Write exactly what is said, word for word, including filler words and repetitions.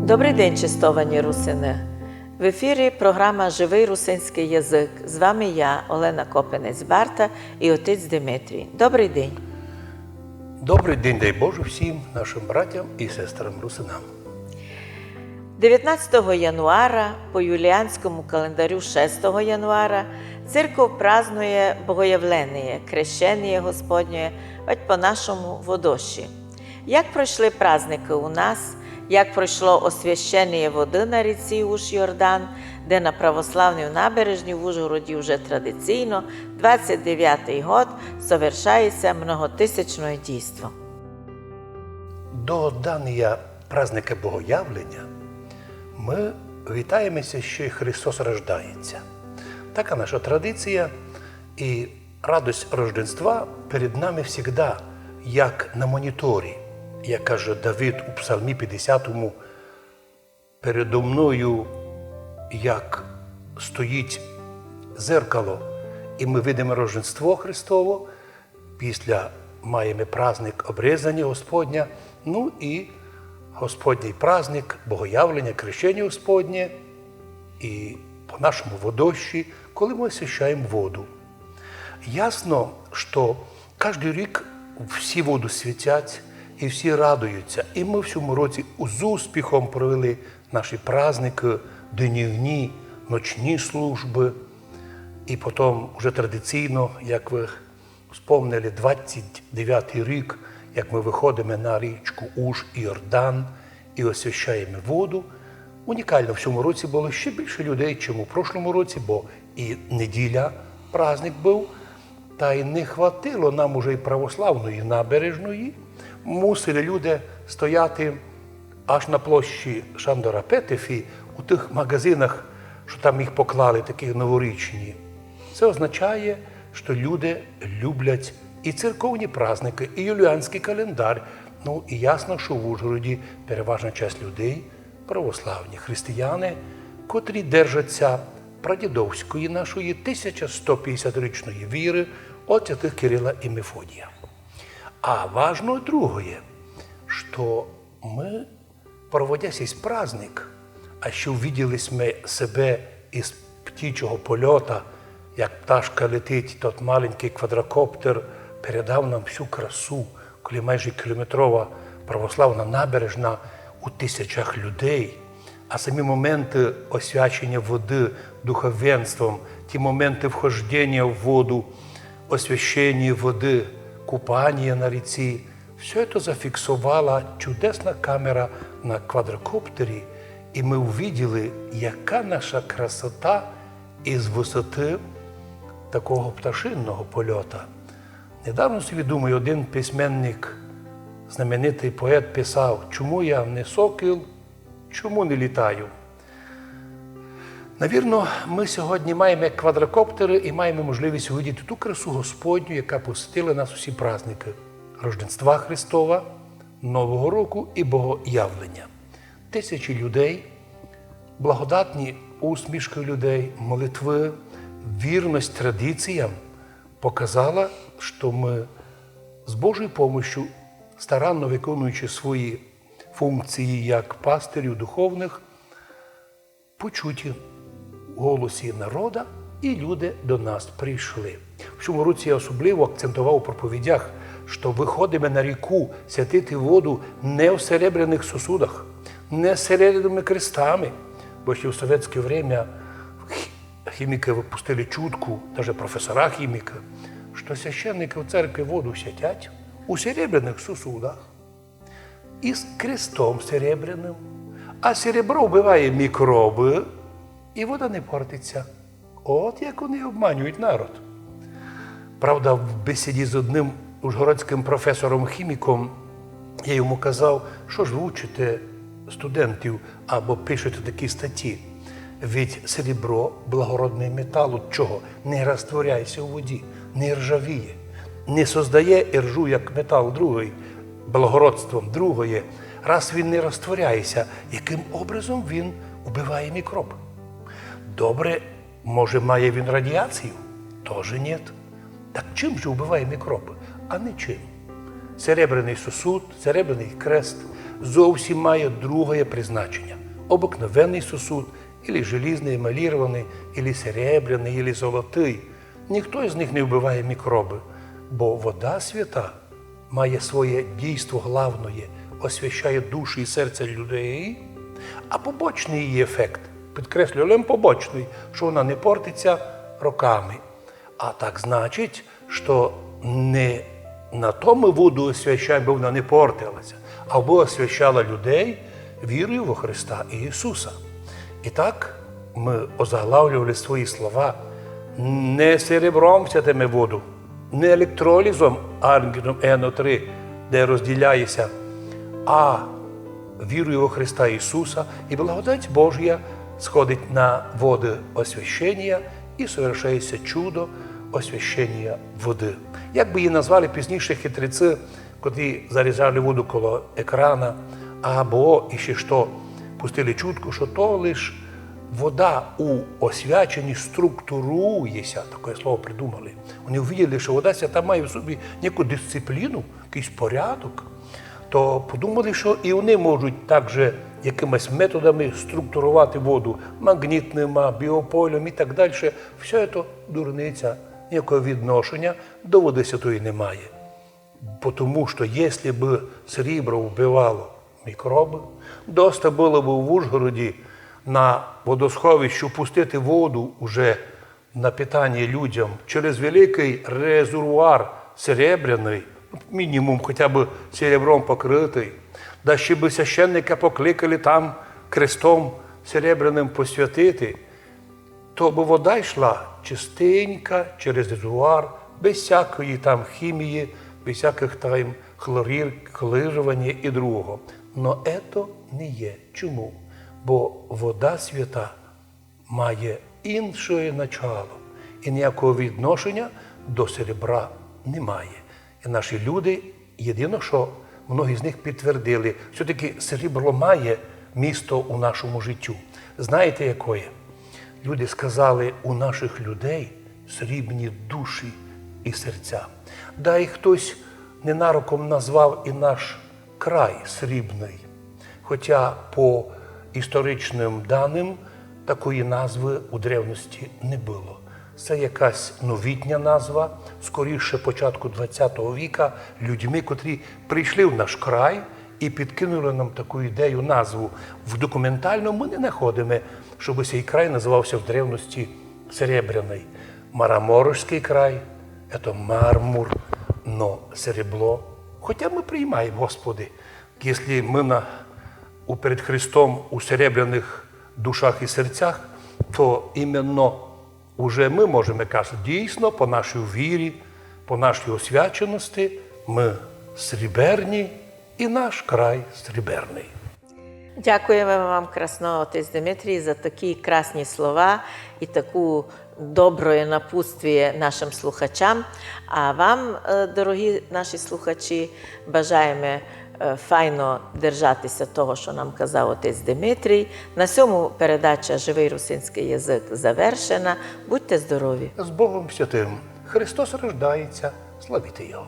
Добрый день, честовані русины! В ефірі програма «Живый русинськый язык». З вами я, Олена Копинець-Барта, і отець Димитрій. Добрый день! Добрый день, дай Боже, всім нашым братям і сестрам русинам. Девятнадцятого януара, по юліанському календарю шестого януара, церков празнує Богоявленіє, Крещеніє Господнє, вадь по-нашому Водощі. Як пройшли праздникы у нас, як пройшло освященіє воды на ріці Уж Йордан, де на православній набережній в Ужгороді уже традиційно двадцять девятый год совершається многотисячноє дійство? До данія праздника Богоявлення мы вітаємеся, що і Христос рождається. Така наша традиція, і радость Рождества перед нами всегда, як на моніторі. Як каже Давид у Псалмі пятдесятому: «Передо мною як стоїть зеркало», і мы видиме Рождество Христово, після маєме праздник Обрезаня Господня, ну і Господній праздник Богоявлення, Крещеня Господнє, і по-нашому Водощі, коли мы освящаєме воду. Ясно, што каждый рік всі воду святять, і всі радуються. І мы в сьому році з успіхом провели наші праздникы, днівні, ночні службы. І потом уже традиційно, як вы вспомнили, двадцять девятый рік, як мы выходиме на річку Уж Йордан і освящаєме воду. Унікално, в сьому році было ще більше людей, чим у прошлому році, бо і неділя праздник быв. Та й не хватило нам уже й православної набережної. Мусили люди стояти аж на площі Шандора Петефі у тых магазинах, што там їх поклали, такі новорічні. Це означає, што люди люблять і церковні праздникы, і юліанськый календар. Ну, і ясно, што в Ужгороді переважна часть людей православні християни, котрі держаться прадідовської нашої тисяча сто пятдесятрічної віры от святых Кирила і Мефодія. А важно другоє, што мы, проводя сись праздник, а ще увиділи сьме себе із птічого польота, як пташка летить, тот маленькый квадрокоптер передав нам всю красу, коли майже кілометрова православна набережна у тисячах людей, а самі моменты освячення воды духовенством, ті моменты вхождення в воду, освящення воды, купання на ріці, всьо то зафіксовала чудесна камера на квадрокоптері, і мы увиділи, яка наша красота із высоты такого пташинного польота. Недавно собі думаю, один письменник, знаменитый поет, писав: «Чому я не сокіл, чому не літаю?» Навірно, мы сьогодні маєме квадрокоптеры і маєме можливість увидіти ту красу Господню, яка посетила нас у сі праздникы Рождества Христова, Нового року і Богоявлення. Тисячі людей, благодатні усмішкы людей, молитвы, вірность традиціям показала, што мы з Божою помощю, старанно виконуючи свої функції як пастирів духовных, почуті в голосі народа, і люди до нас прийшли. В сьому році я особливо акцентовав у проповідях, што выходиме на ріку святити воду не в серебряных сосудах, не з серебряными крестами, бо ще в совєтське время хі-, хімікы выпустили чутку, даже професора хімікы, што священникы в церкві воду святять у серебряных сосудах із крестом серебряным, а серебро вбиває мікробы, і вода не портиться. От як они обманюють народ. Правда, в бесіді з одним ужгородськым професором-хіміком я йому казав: «Што ж вы учите студентів або пишете такі статті? Ведь серебро — благородный метал, от чого не растворяється у воді, не ржавіє, не создає іржу, як метал другый, благородством другоє. Раз він не растворяється, якым образом він убиває мікроб?» Добре, може, має він радіацію? Тоже нєт. Так чим же убиває мікробы? А ничим. Серебряный сосуд, серебряный крест зовсім має другоє призначеня. Обыкновенный сосуд, или желізный, емалірованый, или серебряный, или золотый. Ніхто із них не вбиває мікробы, бо вода свята має своє дійство главноє, освящає душі і серця людей, а побочный її ефект, підкреслюю, лем побочный, што вона не портиться роками. А так значить, што не на то мы воду освящаєме, бо вона не портилася, абы освящала людей вірою во Христа Ісуса. І так мы озаглавлювали свої слова: не серебром святиме воду, не електролізом, аргентом Н О три, де розділяється, а вірою во Христа Ісуса, і благодать Божія сходить на воды освященія, і совершається чудо освященія воды. Як бы її назвали пізніше хитреці, котрі зарізали воду коло екрана, або іще што, пустили чутку, што то лиш вода у освяченні структурується, таке слово придумали. Вони увиділи, што вода свята має в собі неяку дисципліну, якыйсь порядок, то подумали, што і вони можуть также якимись методами структурувати воду, магнітныма, біополем і так дальше. Всьо то дурниця, ніякого відношення до воды святої не має. Потому што, якщо бы срібро вбивало мікробы, доста было бы в Ужгороді на водосховищу пустити воду уже на питаня людям через великый резервуар серебряный, мінімум хотя бы серебром покрытый, да ще бы священника покликали там крестом серебряным посвятити, то бы вода йшла чистенька через резервуар, без всякої там хімії, без всякых там хлорір, хлорірованя і другого. Но ето не є. Чому? Бо вода свята має інше начало і ніякого відношеня до серебра не має. І наші люди, єдино, што многі з них підтвердили, всьо-таки серебро має місто у нашому життю. Знаєте, якоє? Люди сказали: у наших людей срібні душі і серця. Да й хтось ненароком назвав і наш край срібный. Хотя по історичным даным такої назвы у древности не было. Се якась новітня назва, скоріше початку двадцятого віка, людьми, котрі прийшли в наш край і підкинули нам таку ідею, назву. В документальному мы не находиме, щоб сей край називався в древности Серебряный. Мараморськый край, ето мармур, но серебло. Хотя мы приймаєме, Господи, якщо мы на, у, перед Христом у серебряных душах і серцях, то іменно уже мы можеме казати: дійсно, по нашій вірі, по нашій освячености мы сріберні, і наш край сріберный. Дякуєме вам красно, отець Димитрій, за такі красні слова і таку доброє напутствіє нашым слухачам. А вам, е, дорогі наші слухачі, бажаєме, е, файно держати ся того, што нам казав отець Димитрій. На сьому передача «Живый русинськый язык» завершена. Будьте здорові! З Богом Святым! Христос рождається, славіте Його!